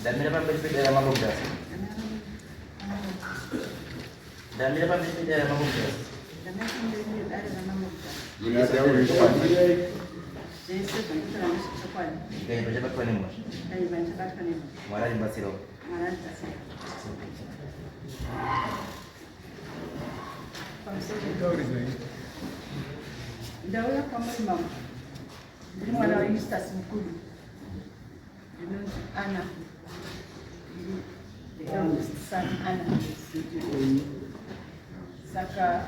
Ndamira pamberi pedare ramambo Mutasa. Ndamira pamberi pedare ramambo Mutasa. Zvese zvanditaura ndezvechokwadi. Ndikaimba chabatwa nemhosva. Ndikaimba ndichabatwa nemhosva. Mwari andibatsirawo. Mwari andibatsira. Ndauya kwamuri mambo. Ndiri mwana waEustas mukuru. Ndinonzi Anna. Ndiri the eldest son Anna. Saka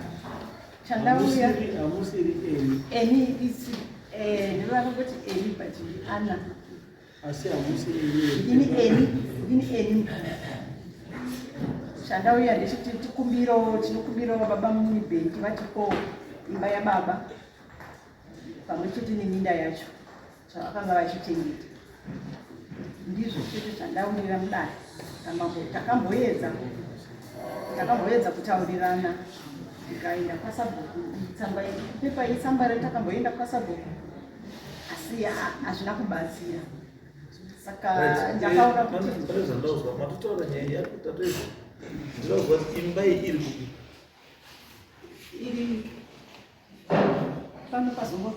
chandauya Hamusiri eni. Eni is eh ndinoda kuti Eni but ndi Anna. Asi hamusiri eni. Ndini Eni, ndini Eni mukuru. Chandauya ndechiti tikumbiro tinokumbirawo baba Munibhengi vatipowo imba yababa pamwe chete neminda yacho zvavakanga vachichengeta. Ndizvo chete zvandaurira mudare ramambo. Takamboedza takamboedza kutaurirana tikaenda kwasabhuku tsamba pepa itsamba ratakamboenda kwasabhuku asi hazvina kubatsira saka ndakaona kuti pane zvandauzwa matotaura nyaya yakutatoizwa ndinouzwa kuti imba iyi iri kupi iri pano pazongo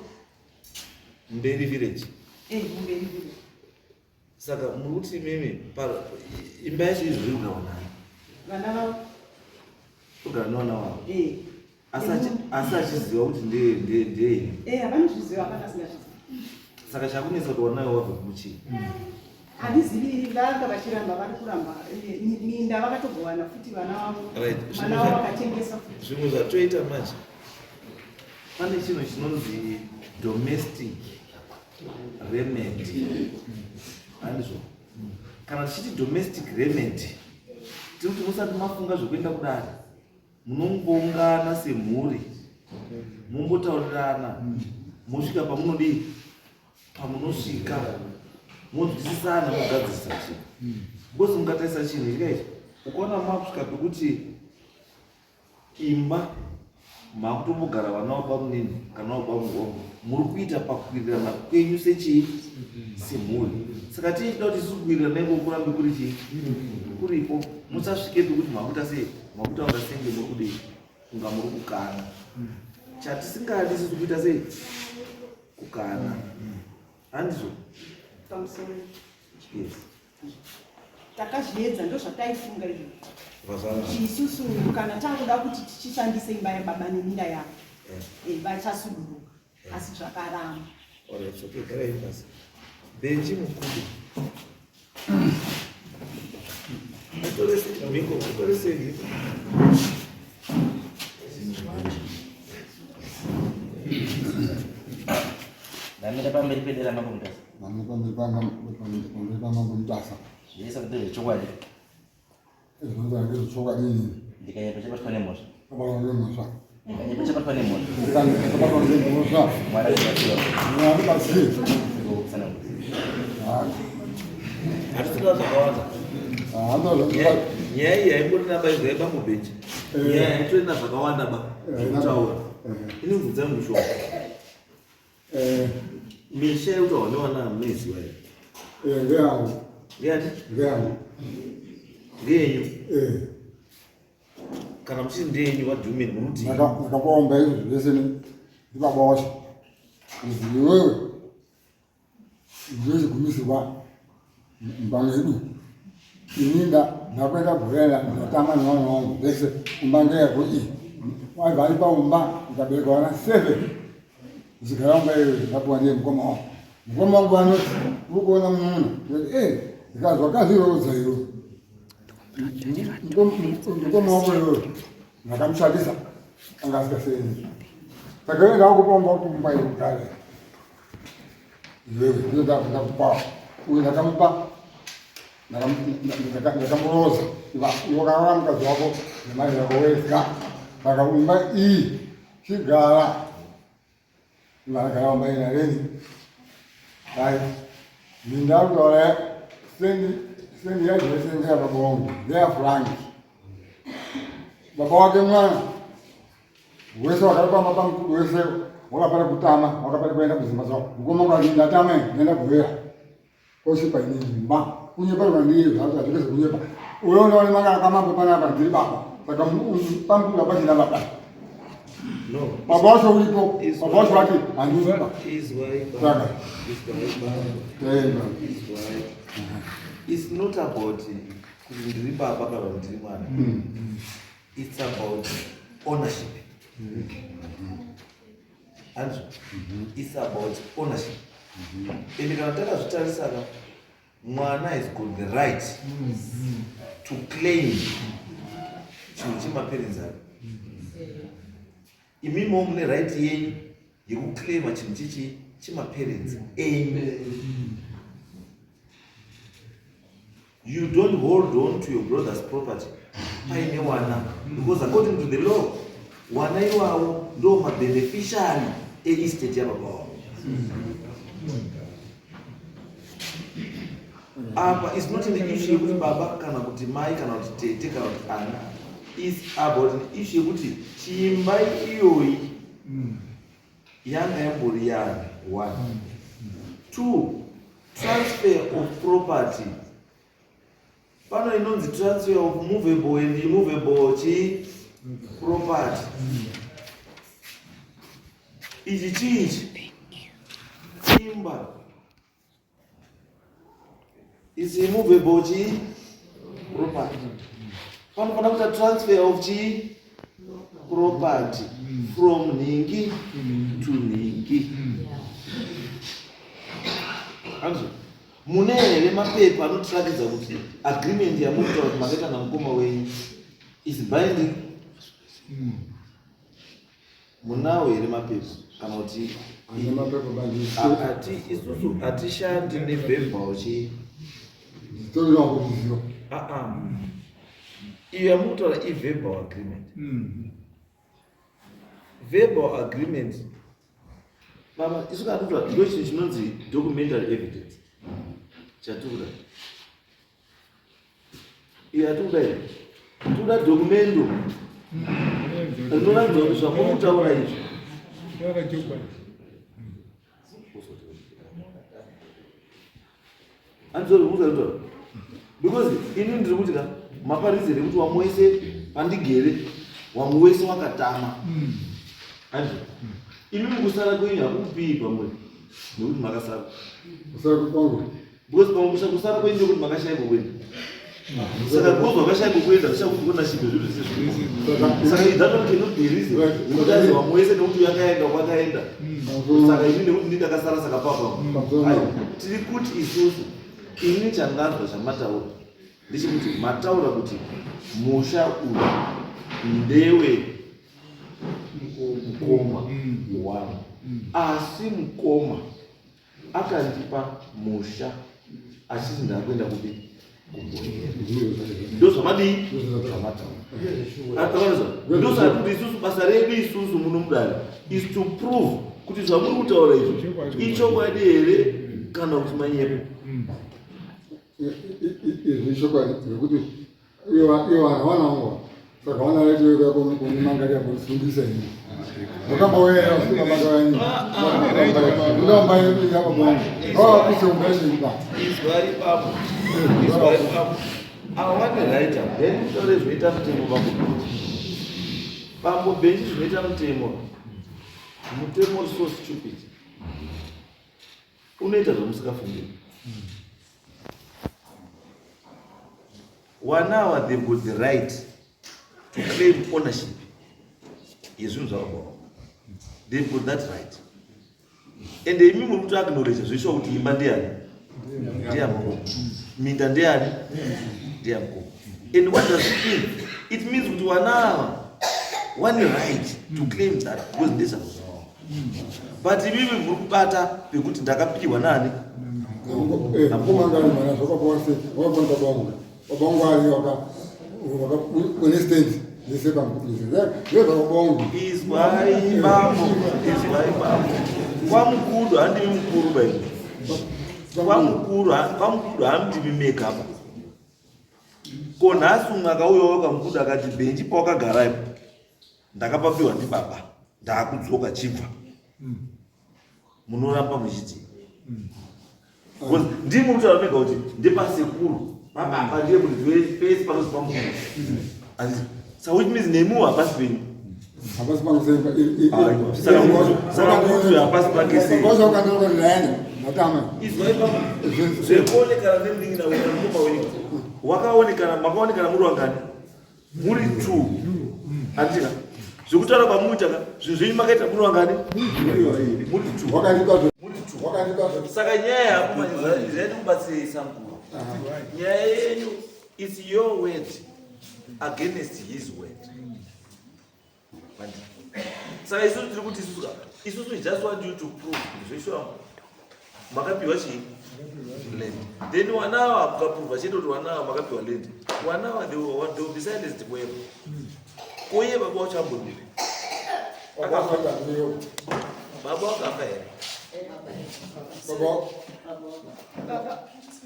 Mberi village. Eh, Mberi village. Saka muri kuti imimi imba yacho izvo iri kugara nani? Vana vavo. Kugara nevana vavo. Eh. Asi achiziva kuti ndeye ndeye ndeye. Eh, havanozviziva hapana asingazvizivi. Saka chakunetsa kuti wanayo wabva kumuchii? Handizivi vanga vachiramba vari kuramba eh, minda vakatogovana futi vana vavo. Vana vavo vakatengesa futi. Zvimwe zvatoita manje. Pane chinhu chinonzi domestic remedy. Handizvo? Kana tichiti domestic remedy, tiri kuti musati mafunga zvekuenda kudare, munongoungana semhuri, mombotaurirana, mosvika pamunodii, pamunosvika, monzwisisana, mogadzirisa chinhu. Because mukatarisa chinhu ichi kaichi, ukaona makusvika pekuti Imba makutombogara vana vabamunini kana vabamuhomwe muri kuita pakuwirirana kwenyu sechii semhuri saka tichida kuti isusu kuwirirana iko kurambe kuri chii kuripo musasvike pekuti makuita sei makutaura senge muri kudii kunga muri kukana chatisingadi isusu kuita sei kukana handizvo yes Takazviedza ndozvataifunga izvo. Kuti isusu kana takuda kuti tichishandise imba yababa neminda yavo eh, vachasuduruka eh. asi zvakaramba. Alright, okay, garai pasi. Benji mukuru. Mutorese mhiko, mutorese mhiko. Ndamira pamberi pedera mambo Mutasa. Pamberi pamambo Mutasa. Zvese ndezvechokwadi. Zvinoita ndezvechokwadi inini. Ndikanyepa chabatwa nemhosva. Abatwa nemhosva. Ndikanyepa chabatwa nemhosva. Ndikanyepa chabatwa nemhosva. Mwari atibatsire. Mwari atibatsire. Hatisina zvakawanda. Nyaya iyi haingorina baizwa yebambo Benji. Nyaya haitorina zvakawanda ba. Zvekutaura. Inobvunza mushonga. Eh. Misha yekutaura nevana munoiziva here? Eh, ndeyangu. Ndeyani? Ndeyangu. Ndeyenyu? Eh. Kana muchiti ndeyenyu what do you mean? Muri kuti Ndakapaomba izvi zvese ndibaba wacho. Kuzi iwewe ndiwe chigumisirwa mumba medu. Ini ndakuenda Bhurela ndatama nevana vangu vese umba ndeyako iyi. Waibva ari paumba ndikabereka vana seven. Ndichigara mumba iyoyo ndapuwa ndiye mukoma wangu. Mukoma wangu anoti uri kuona munun'una ndikati eh ndikazwa kazviroodza iwe. Mukoma wako iwewe ndakamushandisa anga asingasevenzi. Saka iwe ndakupa umba kuti umba iwe ugare. Iwewe ndiyo ndakupa uye ndakamupa ndakamuroza wakaroora mukadzi wako nemai yako wega saka imba iyi chigara vanagara vamba ina reni ai minda kutaura sendi sendi yacho sendi yababa wangu ndeyafrank baba wake mwana wese wakari pamba pamukuru wese wakapera kutama wakapera kuenda kudzimba dzavo mukoma kwati ndatama ndaenda kuvera kosvipa ini imba. Kunyepa kwandiri zvako hazvipese kunyepa. Unoona wane manga akamambo panapa ndiri baba. Saka pamukuru hapachina baba. No. Baba wacho uripo. Baba wacho vati handiripa. Izwai Saka. Izwai baba. Eh, baba. Izwai. It's not about kuti ndiri baba kana kuti ndiri mwana. It's about ownership. Andrew, it's about ownership. Ende kana takazvitarisa ka mwana has got the right to claim chinhu chemaparents ake. Imimiwo mune right yenyu yekuclaima chinhu chichi chemaparents enyu. You don't hold on to your brother's property paine wana because according to the law wana iwawo ndo mabeneficiary eestate yababa wavo. Apa is not an issue yekuti baba kana kuti mai kana kuti tete kana kuti ana. Is about an issue yekuti chimba iyoyi yanga yambori yani. One, two, transfer of property. Pano inonzi transfer of movable and immovable chi property. Ichi chiichi imba is immovable chi property. Panofanira kuita transfer of chi property from nhingi to nhingi. Anzwa, mune here mapepa anotiratidza kuti agreement yamuri kutaura kuti makaita namukoma wenyu is binding? Munawo here mapepa kana kuti Handina mapepa bandi. Ati isusu hatishandi neverbal chi Nditorira kuziva. Ah-ah. Iyo yamuri iverbal agreement. Verbal agreement baba, isu kana tikuta ndo chinhu chinonzi documentary evidence chatikuda. Iyo yatikuda iyo tikuda documento rinoratidza kuti zvamuri kutaura izvi. Taura chokwadi. Andizori kutaura because ini ndiri kuti ka maparizire kuti wamwe wese pandigere, wamwe wese wakatama. Andizvo imi mukusara kwenyu hakukupii pamwe nekuti makasara. Kusara kwangu. Because pamwe kusara kwenyu ndekuti makashayikwa kuenda. Saka because wakashayikwa kuenda, zvichakuti ownership zvinhu zvese zviri. Saka that one cannot be reason kuti azi wamwe wese nekuti yakaenda kwakaenda, saka ini nekuti ndi ndakasara, saka papa. Aiwa, tiri kuti isusu ini changanzwa chamataura ndechekuti mataura kuti musha uyu ndewe mukoma wangu, asi mukoma akandipa musha achiti ndakuenda kupi, kuBuhera. Ndo zvamadii zvamataura. Ndosati kuti isusu basa redu isusu muno mudare is to prove kuti zvamuri kutaura izvo ichokwadi here kana kuti manyepo. Izvi chokwadi zvekuti ivo vanhu havana nguva, saka vana vedu kunimangaria kusungisa ini vakambauya vasingamangavani ndamba yababa vavapise umbaiseiba. Izwai babo, izwai babo, awane right up then kutaure zvinoita mutemo. Bambo Benji, bambo Benji, zvinoita mutemo, mutemo uri so stupid, unoita zvamusingafungiri. Wanawa they've got the right to claim ownership yezvinhu zvavababa. They've got that right, and imi muri kuto acknowledge zvoiswa kuti imba ndeyani, ndeyamukoma, minda ndeyani, ndeyamukoma. And what does it mean? It means kuti wana one right to claim that because ndezvavo. But imimi muri kubata pekuti ndakapiwa nani? Mukoma mwana zvakapiwa sei? Wakapiwa baba vangu, baba vangu ari waka une stand yese ndezvababa vangu. Izwai bambo, izwai bambo, kwamukuru handimi mukuru bai, kwamukuru, kwamukuru handimi mega pa. Ko nhasi umwe akauyawo kamukudu akati bhenji pawakagara ipo ndakapapiwa ndibaba, ndaakudzoka, chibva, munoramba muchiti Because ndimi mutaura mega kuti ndepasekuru pababa ndiye muridzi pese panozi pamukuru. Handiti? So which means nemiwo hapasi penyu. Hapasi pangu sei? Saka muti hapasi pake sei? Ndatama. Izwai baba, zvekuonekana nemunin'ina wenyu namukoma wenyu wakaonekana, makaonekana muri wangani? Muri two. Handiti ka? Zvekutaura kwamuita ka, zvinhu zvenyu makaita muri wangani? Muri two. Muri two. Saka nyaya yako manje zvaidi kubatsirei samukuru. Nyaya yenyu, it's your word against his word. Saka isusu tiri kuti isusu ka, isusu we just want you to prove kuti zveshuwa makapiwa chii? Land. Then wanawa mukaprova chete kuti wanawa makapiwa land, wanawa they will be silenced forever. Uye baba wacho ambodii? Akafa. Baba wakafa here?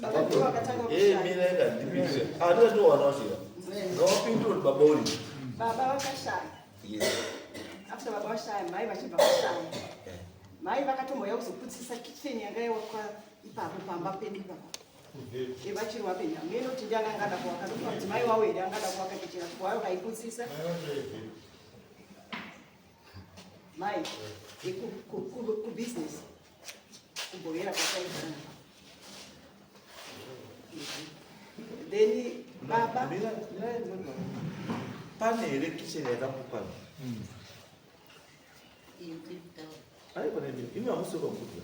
Baba ndivo vakatanga Eh, kushaya. Mira ega ndipindure. Handikati wana wachira. Ngawapindure kuti baba uri. Baba vakashaya. After baba vashaya, mai vachibva vashaya. Mai vakatomboya kuzoputsisa kitchen yanga yawakwa ipapo pamba pedu ipapo. Vachiri vapenyu. Hameno kuti ndiani angada kuwaka, ndokuti mudzimai wavo here angada kuwaka kitchen, wayo kaikutsisa. Mai kubusiness kuBuhera kwataigara. Then baba Mira, mira, mira. Pane here kitchen yakapukana? Aiwa, nemi imi hamusi kwamukuru,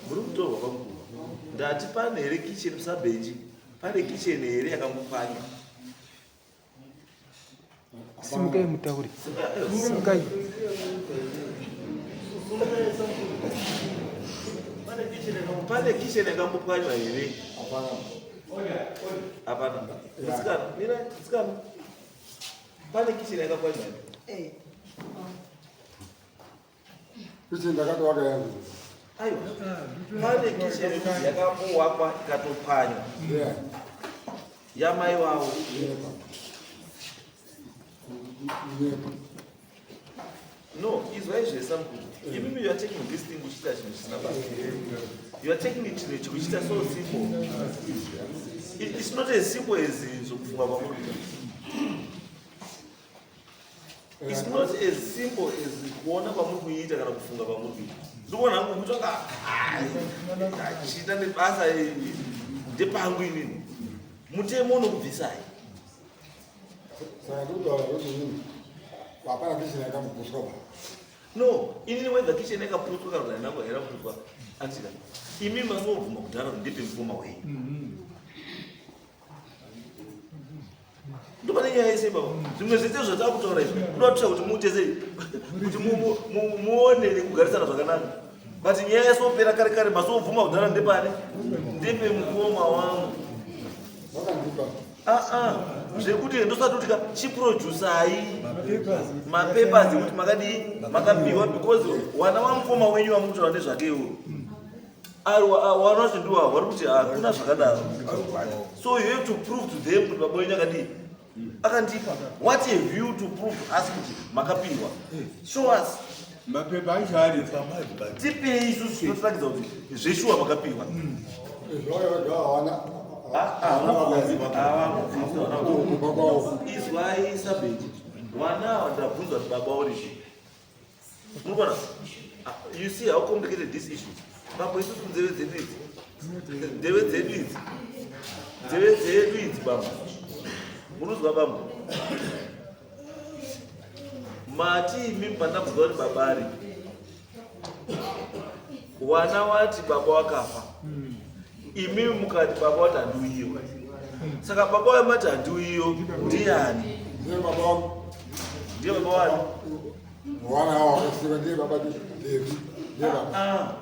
muri kutorwa kwamukuru. Ndati pane here kitchen musabhenji, pane kitchen here yakambopwanywa? Simukai mutaure, simukai. Pane kitchen yakambopwanywa here? Hapana. Musikana, mira, musikana, pane kitchen yakapwanywa here? Eh. Kitchen ndakatowaka yangu. Aiwa, pane kitchen yekuti yakambowakwa ikatopwanywa? Yeah. Yamai wavo? Nyepa. Nyepa. No, izwai zvese mukuru. Imimi, you are taking this thing kuchiita chinhu chisina basa. You are taking it chinhu chikuchiita so simple. It's not as simple as zvokufunga kwamuri kuita. It's not as simple as kuona kwamuri kuita kana kufunga kwamuri kuita. Ndikuona hangu kutoka achiita nebasa ndepangu inini. Mutemo unokubvisai. Saka ndikutaura kuti inini hapana kitchen yakamboputswa ba. No, inini whether kitchen yakaputswa kana kuti haina haina kuputswa, andika imi masobvuma kudhara kuti ndepe mukoma wenyu. Ndopane nyaya yese baba. Zvimwe zvese zvatakutaura izvi kuda kuitira kuti muite sei, kuti muone nekugarisana zvakanaka, but nyaya yasopera kare kare. Masobvuma kudhara ndepane ndepe mukoma wangu. Vakandipa. Aa, zvekuti ndosati kuti ka chiproducai mapapers ekuti makadii, makapiwa, because wana wamukoma wenyu wamukutaura nezvakewo wana wacho ndiwo vari kuti hakuna zvakadaro. So you have to prove to them kuti baba wenyu akadii, akandipa. What have you to prove to us kuti makapiwa? Show us. Mapepa acho ari Tipei isusu tinotirakidza kuti zveshuwa makapiwa. Zvavaka vega hawana. Kumba kwavo. Izwai sabeji, wana wandabvunzwa kuti baba uripi, murikuona? Ah, you see how complicated this issue is, bambo? Isusu nzeve dzedu idzi, nzeve dzedu idzi, nzeve dzedu idzi, bambo, murikuzwa bambo? Mati imi pandabvunzwa kuti baba aripi, wana wati baba wakafa. Imimi mukati baba wati handiuyiyo. Saka baba wamati handiuyiyo ndiani? Ndiye baba wangu. Ndiye baba wani? Wana hao wakasiwa, ndiye baba Devi, ndiye baba. Ah.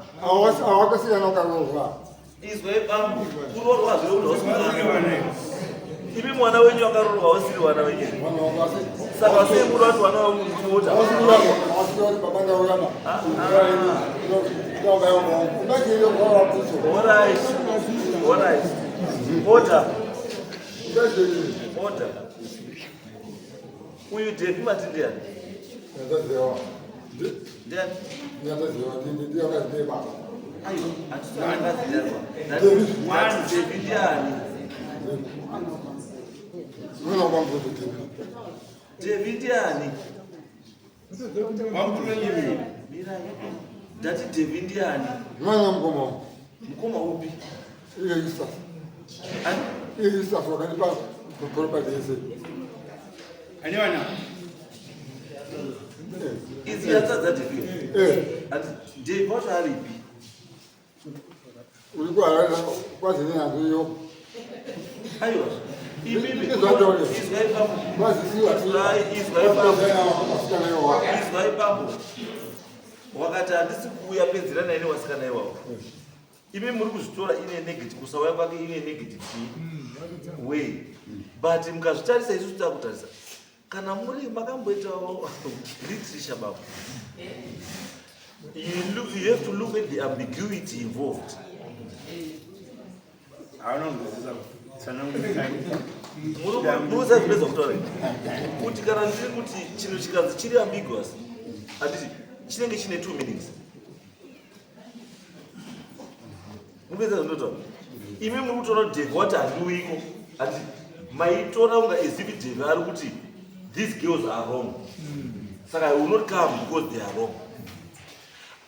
Awakasiyana ukarorwa. Izwai bambo, kurorwa zveuti imi mwana wenyu akarorwa usiri wana wenyu. Mwana wangu asi Saka sei muri vati wana wemunhu? Awasiwa baba ndauyama. Alright, alright, order, order. Uyu Devi mati ndiani? Ndiani? Aiwa, hatisakazirwa. Ndati Devi ndiani? Unoona kwangu kuti Devi. Devi ndiani? Wamutulanyimira. Mirai. Ndati Devi ndiani? Mwana mukoma wangu. Mukoma upi? Iye Eustace. Ani? Iye Eustace wakanipa property yese. Ane vana. Idzi yatsa dzaDevi. Eh, Ati Devi wacho aripi? uri kuharara kwazine nazo iyo. Aiwa. Imimi. Izwa Izwai bambo. Kwazisiwa. Izwai bambo. Vasikana iwawa. Izwai bambo. Wakati handisi kuuya pedzerana ine wasikana iwawo. Imi muri kuzvitora ine negative kusauya kwake ine negative way. But mukazvitarisa isusu takutarisa. Kana muri makamboitawo literature bambo. You have to look at the ambiguity involved. Hauna kunzwisisa. Tsanangudzai. Munoziva kutaura kuti kana ndiri kuti chinhu chikanzi chiri ambiguous, handiti chinenge chine two meanings. Mupedza zvinotaura imi muri kutora kuti Devi wati handiuiko, handiti maitora kunga as if Devi ari kuti these girls are wrong, saka I will not come because they are wrong.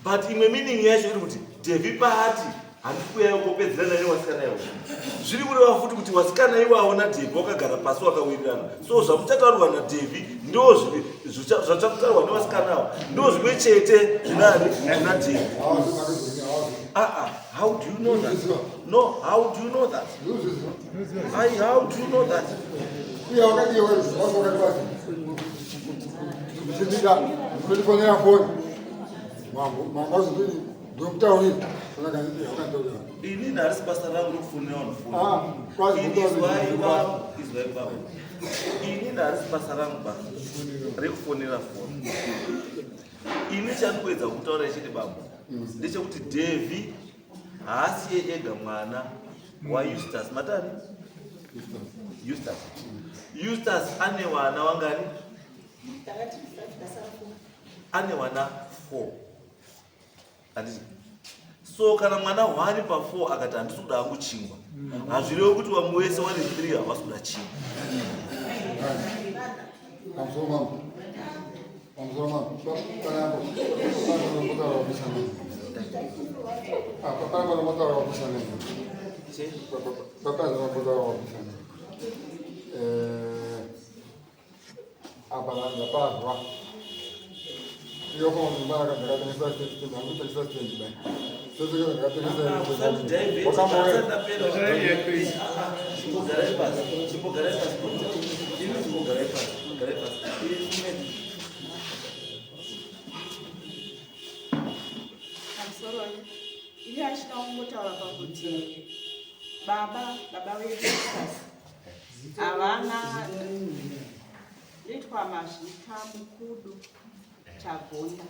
But imwe meaning yacho iri kuti Devi paati handisi kuuyayo kopedzerana newasikana iwawo, zviri kureva futi kuti wasikana iwawo naDevi wakagara pasi wakawirirana. So zvamuchataurwa naDevi ndo zvachataurwa nevasikana avo ndo zvimwe chete zvinani zvina Devi. Ah, how do you know that? No, how do you know that? I, how do you know that? Iye wakati wakati kuchindika kundifonera foni. Mambo mambo azvini ndomutaurira. Saka wakanditaurira. Inini harisi basa rangu rekufonera vanhu foni. Ah, kwazi Ini izwai baba, izwai baba. Inini harisi basa rangu ba rekufonera foni. Ini chandikuedza kutaura chete baba ndechekuti Devi haasiye ega mwana waEustace. Matani? Eustace. Eustace ane vana wangani? Takati tasara four. Ane vana 4. Handiti? So kana mwana 1 pa4 akati handisi kuda hangu chingwa, hazvirevi kuti vamwe vese vari 3 havasi kuda chingwa. Pamusoro mambo. Pamusoro mambo. Pana apo. Pana panombotaura kushanda. Ah, pana panombotaura kushanda. Che? Papa panombotaura kushanda. Eh, apa ndapazwa. Iyo kwa mbara ndakatengesa stand, ndakatengesa stand bai. Sese ndakatengesa Usandidivert, Wakambowe. ndapera. Chimbogarai pasi, chimbogarai pasi. Imi chimbogarai pasi, garai pasi. Imi kumene. Pamusoro, ini achida kungotaura pakuti baba vedu Eustace havana ndoitwa Mazvita Mukudu Chagonda.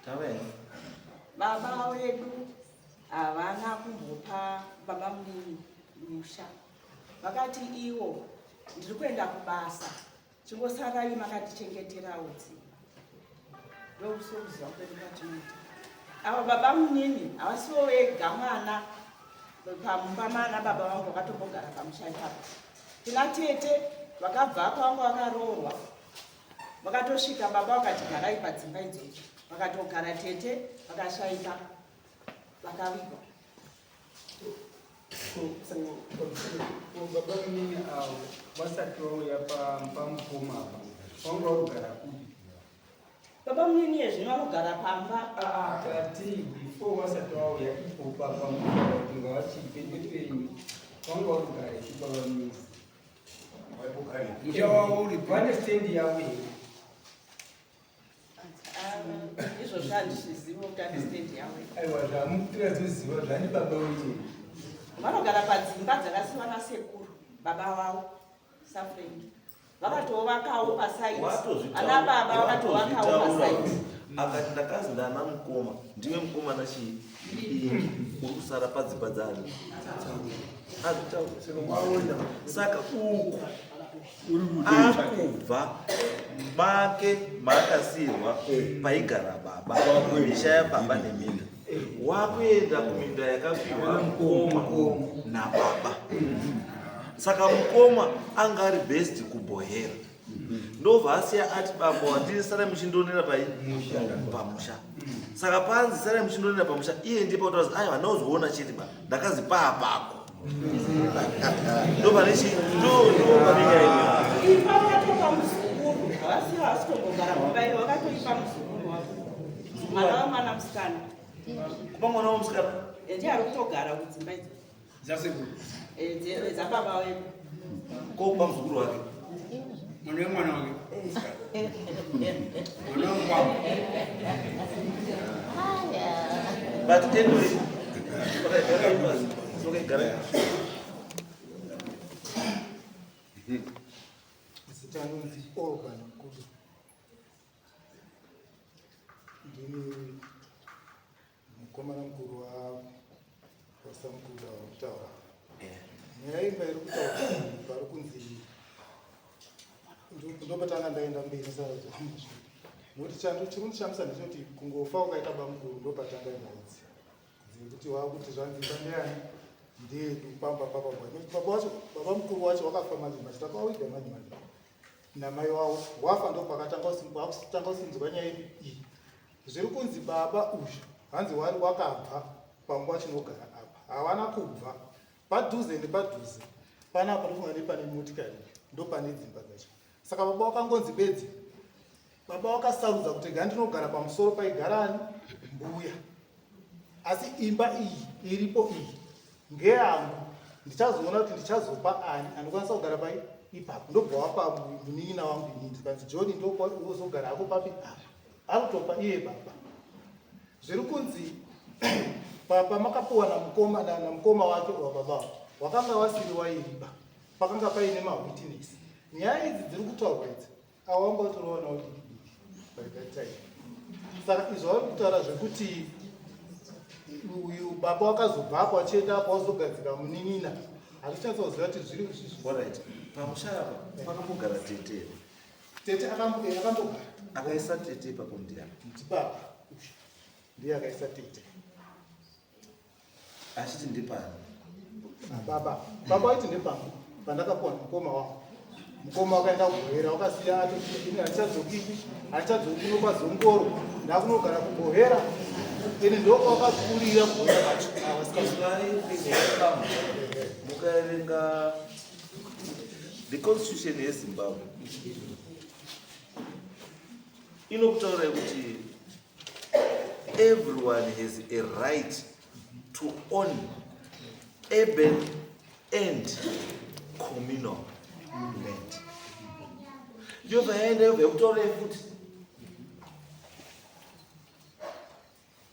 Tawe. Baba vedu havana kumbopa baba munini musha. Vakati iwo ndiri kuenda kubasa, chingosarai makatichengeterawo dzimba. Ndokusokuziva kwedu kwatinoita. Ava baba munini havasiwo vega mwana pamumba mana baba vangu vakatombogara pamusha ipapo. Tina tete vakabvapo, vanga vakaroorwa, vakatosvika baba vakati garai padzimba idzodzo, vakatogara. Tete vakashaika, vakavigwa. Baba munini avo vasati vauya pamukoma apa, vanga vagara kupi? Baba munini yezvino vanogara pamba. Tati before vasati vauya ipopa pamukoma kuti ngavachibve penyu, vanga vagara ipi baba munini? Musha wavo uri Vane stendi yavo here? Ah, izvozvo handizvizivi kuti ane stendi yavo. Aiwa, zvamutirazoziva zvani baba wenyu. Vanogara padzimba dzakasiwa nasekuru baba vavo Safrengi, vakatovakawo pasaiti. Ana baba vakatovakawo pasaiti. Akati ndakazi ndana mukoma, ndiwe mukomana chii uri kusara padzimba dzani azvitaura. Saka uku Akubva make maakasiirwa paigara baba, misha yababa neminda, wakuenda kuminda yakapiwa mukoma nababa. Saka mukoma anga ari best kuBohera, ndobva asiya ati, "Bambo wandiri, sarai muchindonera pai pamusha." Saka panzi sarai muchindonera pamusha, iye ndiye pautaura, "Aiwa, ndauzoona chete ba ndakazi paapako." Ndo pane chi ndo pane nyaya iyoyo. Ipa wakatopa muzukuru, havasi havasitombogara mumba iyo, wakatoipa muzukuru wako, mwana wamwana musikana. Kupa mwana womusikana? Ndiye ari kutogara kudzimba idzo. Dzasekuru. Dzababa wedu. Kokupa muzukuru wake? Mwana wemwana wake, mwana wemukwamo. But anyway, okay, garai pasi. Okay, garai. Zita anonzi Orban Mkudu, ndini mukomana mukuru wasamukuru wakutaura. Nyaya imba iri kutaura pari kunzi ndopatanga ndaenda mberi sarazviri, nokuti chando chiri kundishamisa ndechekuti kungofa ukaita bamukuru, ndopatanga nyaya idzi dzekuti wakuti zvanzi imba ndeyani, ndeyedu pamba papa. Baba wacho, baba mukuru wacho wakafa manje manje, takawawiga manje manje namai wavo wafa, ndopakatanga kusinzwa nyaya iyi. Zviri kunzi baba uyu hanzi wari wakabva panguva chinogara apa, hawana kubva padhuze nepadhuze panapa, ndofunga nepane motikari, ndopane dzimba dzacho. Saka baba wakangonzi bedzi, baba wakasarudza kuti gandinogara pamusoro paigarani mbuya, asi imba iyi iripo iyi ngeyangu, ndichazoona kuti ndichazopa ani anokwanisa kugara pai ipapo. Ndobva wapa munin'ina wangu inini, zikanzi John ndozogara hako papi apa, akutopa iye baba. Zviri kunzi papa makapuwa namukoma namukoma wake wababa wakanga wasiri wairiba, pakanga paine mawitness. Nyaya idzi dziri kutaurwa idzi, awanga utoriwanawo diki diki by that time. Saka izvo vari kutaura zvekuti uyu baba wakazobvapo achienda apo wazogadzika munin'ina, hatichatsa kuziva kuti zviri Alright, pamusha apa pakambogara tete here? Tete akambogara. Akaisa tete ipapo ndiani? Ndibaba uyu, ndiye akaisa tete. Achiti ndipani? Baba, baba waiti ndepangu pandakapuwa mukoma wangu. Mukoma wakaenda kuBohera, wakasiya atoti, "Ini handichadzokipi, handichadzoki kuno kwaZongoro, ndakunogara kuBohera." Ini ndokwakakurira kuBohera kwacho. Mukaerenga the constitution yeZimbabwe, inokutaurai kuti everyone has a right to own urban and communal land. Yobva yaenda, yobva yakutaurai futi,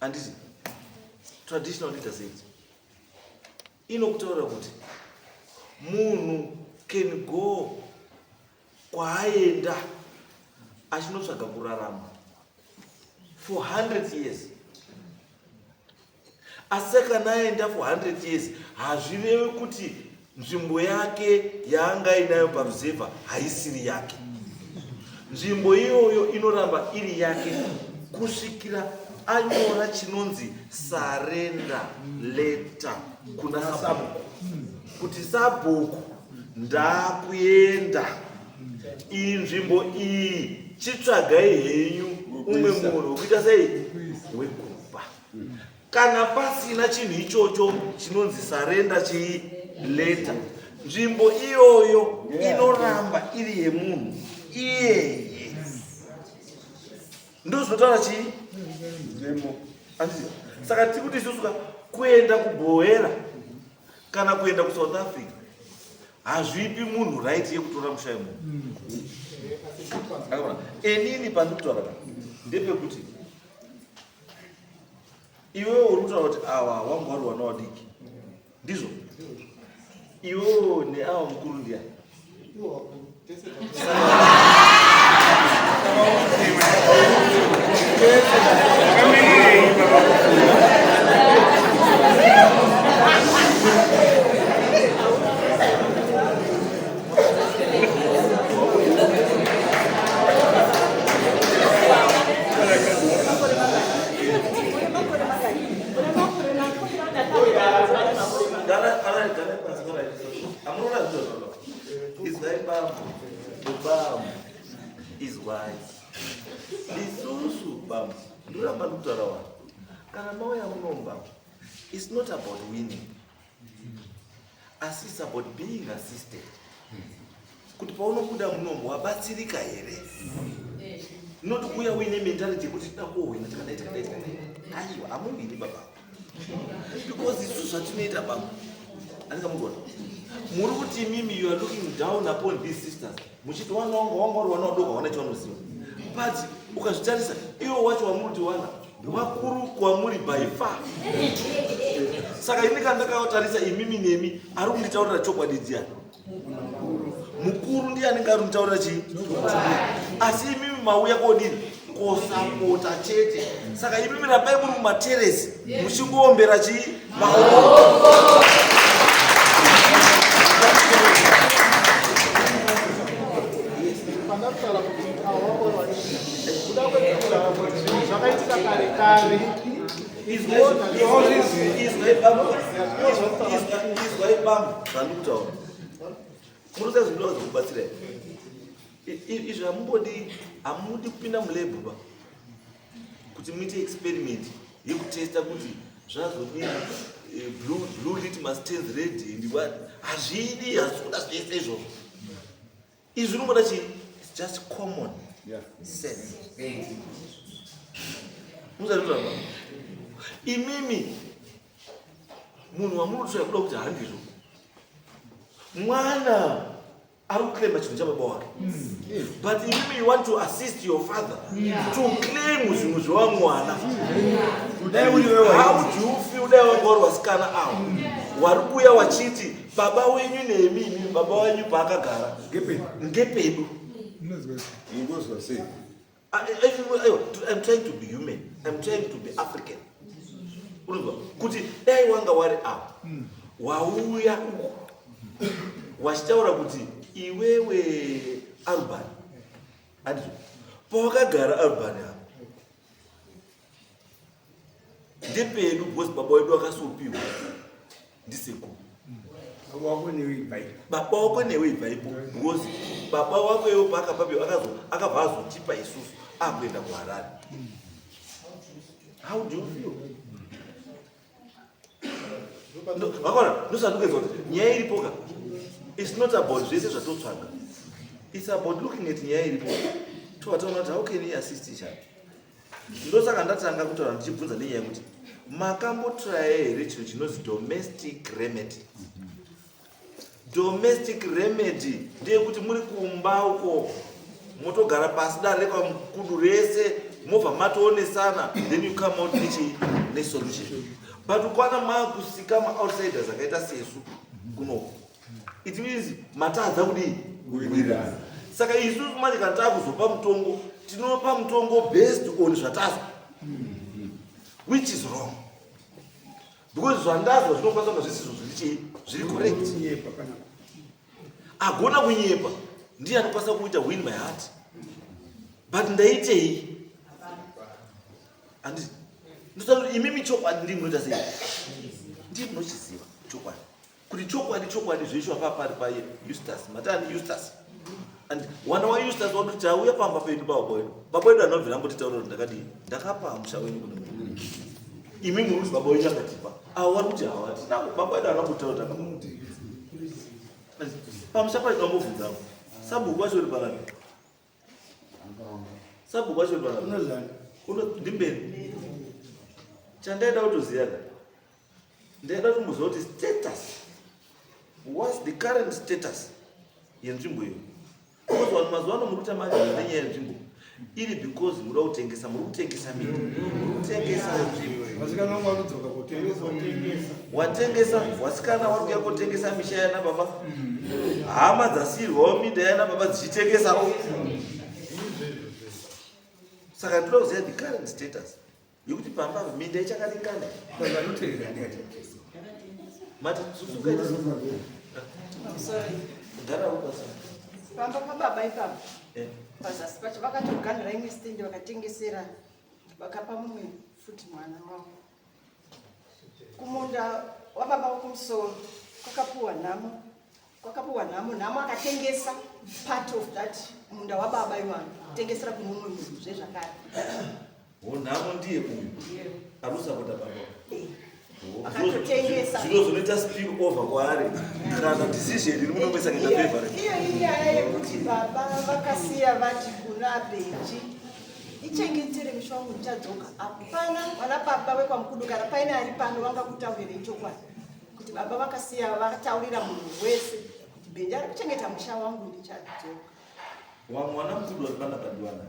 handiti? Traditional Leaders Act inokutaura kuti munhu can go kwaaenda achinotsvaga kurarama for 100 years, asi kana aenda for 100 years, hazvirevi kuti nzvimbo yake yaanga inayo paruzevha haisiri yake. Nzvimbo iyoyo inoramba iri yake kusvikira anyora chinonzi surrender letter kuna sabhuku kuti, "Sabhuku, ndakuenda, iyi nzvimbo iyi chitsvagai henyu umwe munhu wekuita sei, wekupa." Kana pasina chinhu ichocho chinonzi surrender chii letter, nzvimbo iyoyo inoramba iri yemunhu iyeye. Ndo zvinotaura chii, handiti? Saka tiri kuti isusu ka, kuenda kuBohera kana kuenda kuSouth Africa hazvipi munhu right yekutora musha yemunhu. Akaona enini pandiri kutaura ka, ndepekuti iwewe uri kutaura kuti awa wangu wari wana wadiki, ndizvo? Iwewe neawa mukuru ndiani? Iwo wakuru tese. Vakamirei baba? Gara gara gara pasi gara. Amunoona zviro zvako. Izwai bambo. Bambo. Izwai. Isusu bambo. Ndoramba ndikutaura wani. Kana mauya munomba. It's not about winning. Asi it's about being assisted. Kuti paunobuda munomu wabatsirika here? Not kuuya uine mentality yekuti tida kuhwina takadai takadai takadai. Aiwa, hamuhwini baba. Because isu zvatinoita baba. Andika mugona. Muri kuti imimi you are looking down upon these sisters. Muchiti wana wanga wanga uri wana wadoko hawana chavanoziva. But ukazvitarisa iwo wacho wamuri kuti wana wakuru kwamuri by far. Saka ini kana ndakatarisa imimi nemi ari kunditaurira chokwadi ndiani? Mukuru ndiye anenge ari kunditaurira chii? Asi imimi mauya kodini? Kosapota chete. Saka imimi rambai muri mumateresi muchingoombera chii? Maoko. Pandakutaura kuti avo kuda kwekutaura kuti zvinhu zvakaitika kare kare. Izwai bambo, izwai bambo zvandikutaura. Munoziva zvinoda kuzokubatsira here? Izvi hamumbodi, hamudi kupinda mulab ba kuti muite experiment yekutesta kuti zvazodii blue litmus turns red and what. Hazvidi, hazvisi kuda zvese izvozvo. Izvi zvinongoda chii? It's just common sense. Muzarikuta imimi munhu wamuri kutsvaya kuda kuti handizvo mwana ari kuclaima chinhu chababa wake, but imimi you want to assist your father to claim zvinhu zvewamwana. How do you feel dai wanga uri vasikana avo wari kuuya wachiti baba wenyu nemi imimi baba wenyu paakagara ngepedu? Ingozwa sei? I'm trying to be human. I'm trying to be African. Unozwa kuti dai wanga wari avo wauya uku wachitaura kuti iwewe Arubani, handizvo, pawakagara Arubani apa ndepedu because baba wedu akasopiwa ndisekuru. Baba wako newe ibvaipo. Baba wako newe ibvaipo because baba wako iwo paakapapio akabva azotipa isusu akuenda kuHarare. How do you feel? Vakaona ndosandikuedza kuti nyaya iripoka, it's not about zvese zvatotsvaga, it's about looking at nyaya iripo tobva taona kuti how can we assist each other. Ndosaka ndatanga kutaura ndichibvunza nenyaya yekuti makambotraya here chinhu chinonzi domestic remedy. Domestic remedy ndeyekuti muri kumba uko motogara pasi dare rekwamukudu rese mobva matoonesana, then you come out nechi nesolution. But ukwana maakusika maoutsiders akaita sesu kunoko, it means matadza kudii? Kuwirirana. Saka isusu manje kana taakuzopa mutongo, tinopa mutongo based on zvatazwa, which is wrong, because zvandazwa zvinokwanisa kunga zvisizvo zviri chii, zviri correct. Kunyepa kana Agona kunyepa ndiye anokwanisa kuita win my heart, but ndaitei? Handiti ndosati imimi chokwadi ndii munoita sei? Ndii munochiziva chokwadi kuti chokwadi chokwadi zveshuwa papari paEustas matani Eustas and wana waEustas wakuti tauya pamba pedu baba wedu, baba wedu anobvira ambotitaura kuti ndakadii, ndakapa musha wenyu kune munhu. Imi muri kuti baba wenyu akatipa, avo vari kuti hawatina baba wedu anambotitaura takapa pamusha pacho. Tambobvunzavo sabhuku wacho uri panapa, sabhuku wacho uri panapa. Unozani. Ndimberi chandaida kutoziva ka, ndaida kutomboziva kuti status, what's the current status yenzvimbo iyo, because vanhu mazuva ano muri kuita mari nenyaya yenzvimbo iri, because muda kutengesa, muri kutengesa minda, muri kutengesa nzvimbo. Vasikana vangu varikudzoka kutengesa. Watengesa, vasikana vari kuya kotengesa misha yana baba, hama dzasiyirwawo minda yana baba dzichitengesawo. Saka ndinoda kuziva the current status yekuti pamba minda ichakaringana. Vanoteerera ndikati Mati susukaita. Sorry. Gara upasa. Pamba pababa ipapo pazasi pacho vakatoganhira imwe stendi, vakatengesera, vakapa mumwe futi mwana wavo kumunda. wababa wokumusoro kwakapuwa nhamo, kwakapuwa nhamo. Nhamo akatengesa part of that munda wababa iwano, kutengesera kune umwe munhu zvezvakare. Nhamo ndiye uyu ari kusapota baba. Akatotengesa. Zvino zvinoita spill over kwaari kana decision iri munomesa kuita favorite. Iyo inyaya yekuti baba vakasiya vati kuna Benji, "Ichengetere musha wangu, ndichadzoka." Hapana vana baba vekwaMukudu kana paine ari pano vangakutaurirei chokwadi kuti baba vakasiya vakataurira munhu wese kuti Benji ari kuchengeta musha wangu, ndichadzoka. Wamwe wana Mukudu vari panapa ndiwana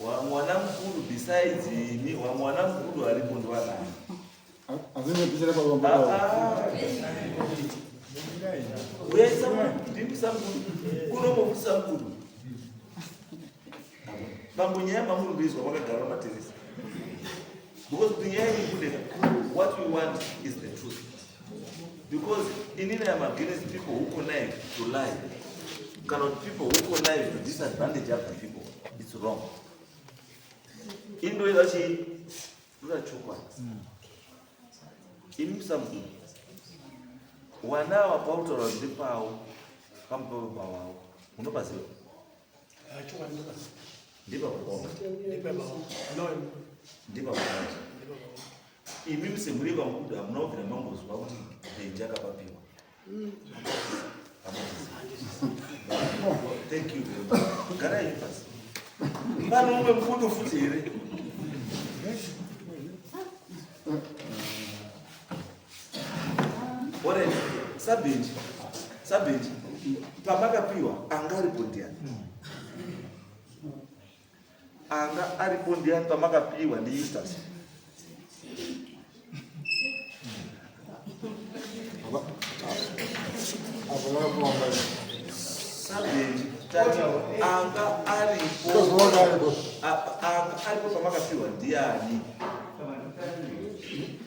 wamwe wana Mukuru besides imi? Wamwe wana Mukuru aripo ndiwanani? Azinyepisira pababa. Uyai Samukuru, ndimi Samukuru kunomofuti. Samukuru, bambo, nyaya mamuri kuizwa makagara materesi, because kuti nyaya iyi ibudeka, what we want is the truth, because inini am against people who connive to lie, kana kuti people who connive to disadvantage other people. It's wrong. Indoida chii? Ndoda chokwadi. Imi Samukuru, wana ava pautaura kuti ndipawo pamba pababa wavo, munopaziva? Chokwadi ndopaziva. Ndipababa wavo? Ndipababa. No. Ndipababa wavo. Imi semuri vaMukudu hamuna kubvira mambozwa kuti Benji akapapiwa? Thank you very much. Garai pasi. Pano umwe Mukudu futi here? Alright, saBenji, saBenji, pamakapiwa anga aripo ndiani? Anga aripo ndiani pamakapiwa ndiEustas? Apo vakakuamba. Sabenji, tati anga aripo. Tozoona aripo. Anga aripo pamakapiwa ndiani?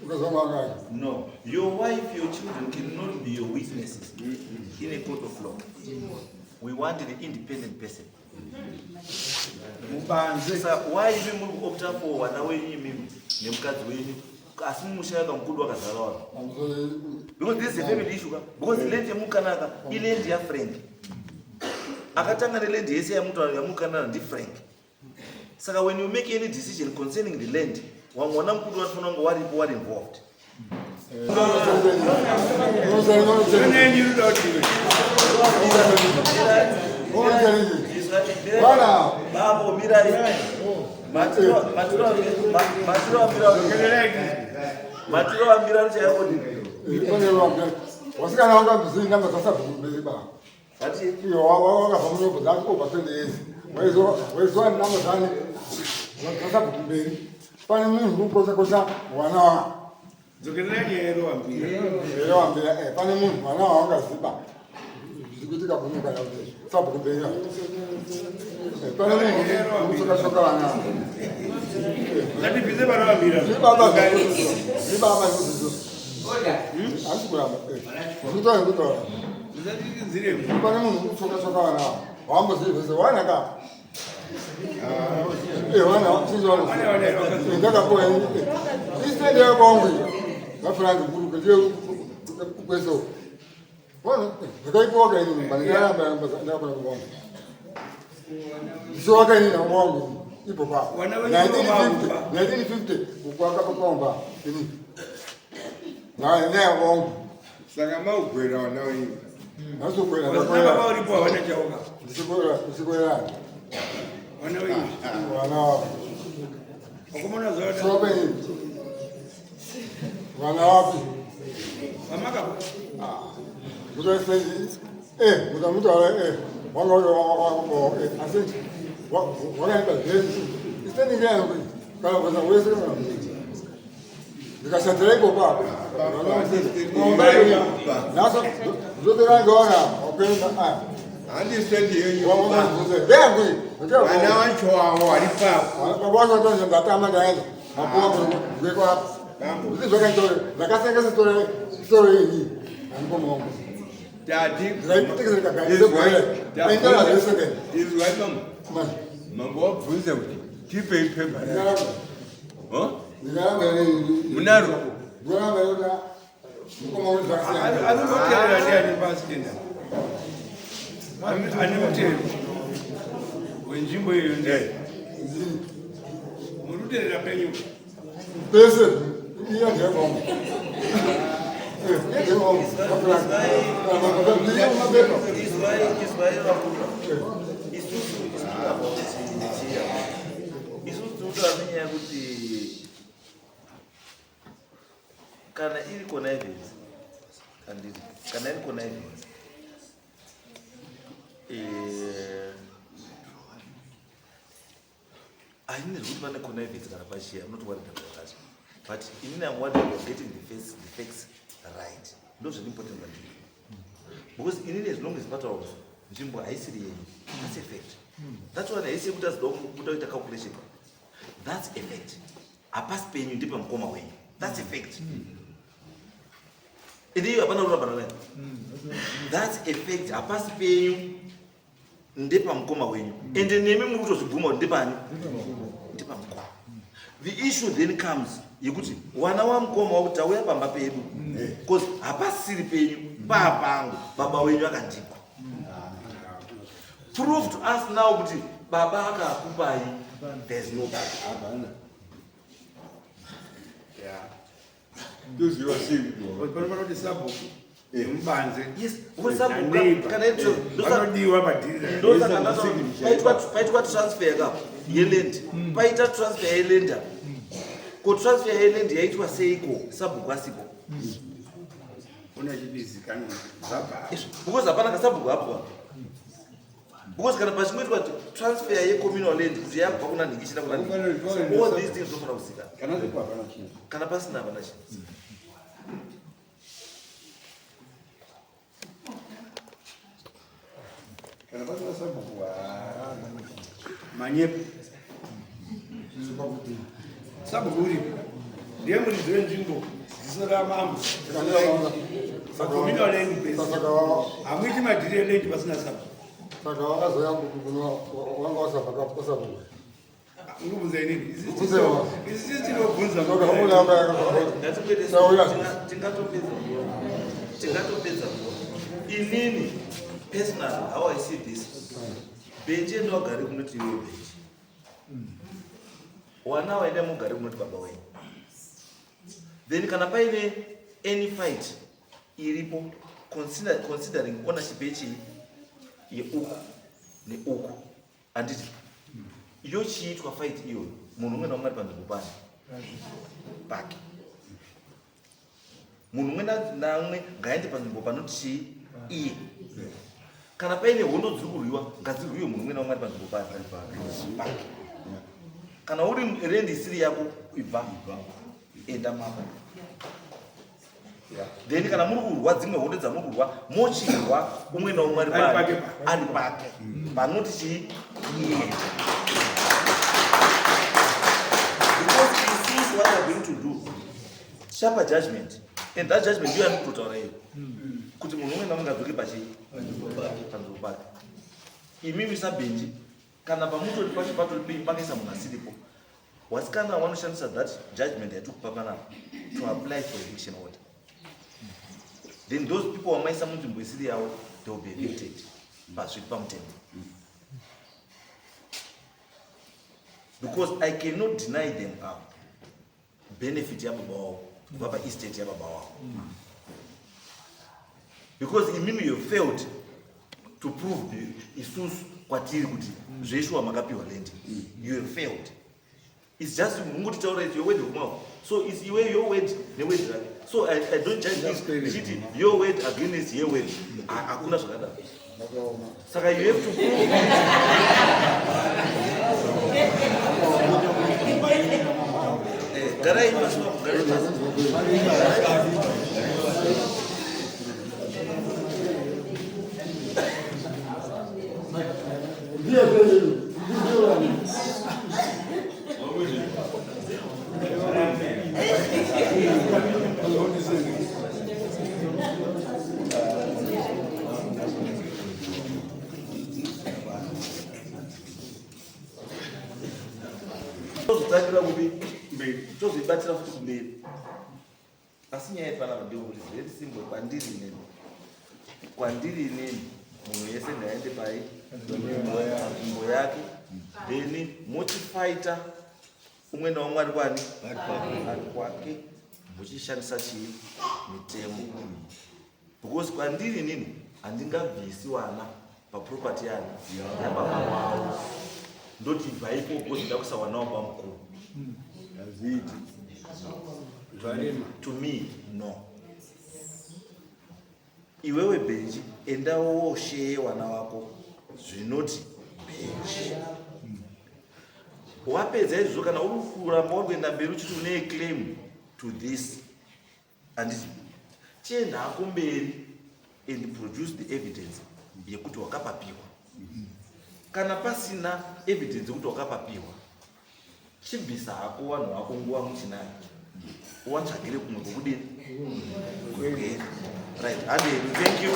Ukazoona anga. No, your wife, your children cannot be your witnesses in a court of law. We want an independent person. Mubanze. Saka why imi muri kuopta for vana wenyu imimi nemukadzi wenyu, asi mumusha kaMukudu wakazara vanhu? Because this is a family issue ka, because land yemukanaka iland yaFrank. Akatanga neland yese yamukanana ndiFrank. Saka when you make any decision concerning the land, wamwe wana Mukudu vanofanira kunge waripo, wari involved. Nenyu ruda kuti Bwana. Babo, mirai. Matiro amira chaiko. Wasikana wanga mzii namba dzasabva kumberi ba. Ati? Iyo wakabva munyobvo dzati over 20 years. Waizowa namba dzani dzasabva kumberi. Pane munhu uri kukosha wana wa Dzokererai nyaya yerowambira. Here wambira, pane munhu wana wawangaziba zviri kuitika kunyika yakuti sabva kumberi. Pane munhu uri kusoka vana. Ngatibvise parovambira. Zvibaba, zvibaba izvozvo. Handisi kuramba. Zvikutora zvikutora. Musatitinziremo. Pane munhu uri kutsoka tsoka vana ava. Wambozivi zvese wana ka. Wana chinzi wana. Ndakapoa ini. Istendi yakwangu. NgaFrank kuru ndiye kweso. Wana ndakaipowa ka ini mba ndaramba ndakapona kuona. Ndicho ini na wangu ipo pa. Wana wenyu 1950 vava. 1950 kukwaka pakomba ini. Na ne wangu. Saka maugwera wana wenyu. Nasukwera. Vasina baba uripo hawana chauka. Ndisikwera, ndisikwera. Wana wenyu. Vana wapi? Vakomana zvaona. Sope. Vana wapi? Vamakapa. Kutoise mutamutaura wanga uri asi wakaita zvese istendi yangu kana kuza wese kana ndikashandira ikoko apa naso ndotorangaona wakuenda. Handistendi yenyu. Yangu. Vana vacho avo vari papo. Baba wacho tonzi ndatama, ndaenda mapuwa kurekwa zvakaitore ndakasengesa soro iyi handipomongo. Tati. Ndikaipoteka. Izwai mama. Mambo wabvunza kuti tipei pepa racho. Huh? Munaro. Anototerera ndiani pasitenda ane mutero wenzvimbo iyoyo ndiye muri kuterera penyu pese iya ndeyabongo Izwai vakura, isusu isusu isusu tinotaura nenyaya yekuti kana iri connivance, handiti? Kana iri connivance, haini zvekuti pane connivance kana pachiya, I'm not worried about that, but inini I'm worried about getting the facts right. Ndo zviri important kwandiri, because inini, as long as pataura nzvimbo haisiri yenyu, that's a fact. That's why haisi yekuti azida kuda kuita calculation. That's a fact. Hapasi penyu, ndepamukoma wenyu. That's a fact, and iyo hapana kurambana nayo. That's a fact. Hapasi penyu, ndepamukoma wenyu, ende nemi muri kutozvibvuma kuti ndepani, ndepamukoma. The issue then comes yekuti wana wamukoma wakuti tauya pamba pedu because hapasiri penyu, papangu, baba wenyu akandipa. Prove to us now kuti baba akakupai. There's no baba. Toziva sei kuti Panofana kuti sabhuku nemubanze Yes, because sabhuku kana vanodiwa madhiri. Ndosaka paitwa transfer ka yeland, paita transfer yeland. Ko transfer yeland yaitwa seiko sabhuku asipo? Una chibizikanwa zvabva. Because hapana kasabhuku apo, because kana pachingoitwa transfer yecommunal land kuti yabva kuna nhingi ichienda kuna nhingi, all these things zvofanira kuzikanwa. Kana zipo hapana chinhu. Kana pasina, hapana chinhu. Kana pasina sabhuku, manyepo. Sabhuku uripo, ndiye muridzi wenzvimbo, ziso ramambo, pacommunal land pese. Hamuiti madhiri eland pasina sabhuku. Saka wakazoya wanga wasabhuku? Urikubvunza inini? Kubvunza iwe. Isi tinobvunza. Saka hamuna Ngatipedze. Sauya. Tingatopedza nguva, tingatopedza nguva. Inini personally, how I see this, benji endowagare kunoti iwe benji, wana waenda mugare kunoti baba wenyu. Then kana paine any fight iripo considering ownership yechii, yeuku neuku, handiti yochiitwa fight iyoyo, munhu umwe naumwe ari panzvimbo pani pake. Munhu umwe naumwe ngaende panzvimbo panoti chii iye. Kana paine hondo dziri kurwiwa, ngadzirwiwe, munhu umwe naumwe ari panzvimbo pani pake. Kana uri land isiri yako, ibva, enda mako. Then kana muri kurwa dzimwe hondo dzamuri kurwa, mochirwa umwe naumwe ari Ari pake pake. ari pake panoti chii iye, because isusu, what we are going to do, sharper judgment, and that judgment ndiyo yandikutotaura iyo kuti munhu umwe naumwe ngadzoke pachii, panzvimbo pake. Imimi sabhenji, kana pamutori pacho patori penyu, pakaisa munhu asiripo, wasikana vanoshandisa that judgment yatikupa panapa to apply for eviction order. Then those people wamaisa munzvimbo isiri yavo, they will be evicted pazviri pamutemo, because I cannot deny them up benefit yababa wavo kubva paestate yababa wavo, because imimi you failed to prove isusu kwatiri kuti zveshuwa makapiwa land. You have failed. It's just mungotitaura, it's your word of mouth. So it's iwe, your word neword rake. So I don't judge this ndichiti your word against your word. Hakuna zvakadaro. Saka you have to prove. Garai pasi pamo, garai pasi. Ndiye ndiye. Tozotangira kupi? Kumberi. Tozoibatira futi kumberi. Asi nyaya yepanapa ndeyekuti very simple kwandiri inini. Kwandiri inini munhu yese ngaende pai panzvimbo yake then mochifaita umwe naumwe ari kwani ari kwake muchishandisa chii mitemo because kwandiri inini handingabvisi wana paproperty yani yababa wavo ndoti ibvaipo because ndakuisa wana wababa mukuru. Hazviiti. Zvarema. To me, no. Iwewe Benji, enda wosheye wana wako zvinoti Benji. Wapedza izvozvo kana uri kuramba uri kuenda mberi uchiti une claim to this, handiti chienda hako mberi and produce the evidence yekuti wakapapiwa. Kana pasina evidence yekuti wakapapiwa, chibvisa hako vanhu vako nguva muchinayo, uvatsvagire kumwe kwekudini kwekuenda. Right, handei. Thank you.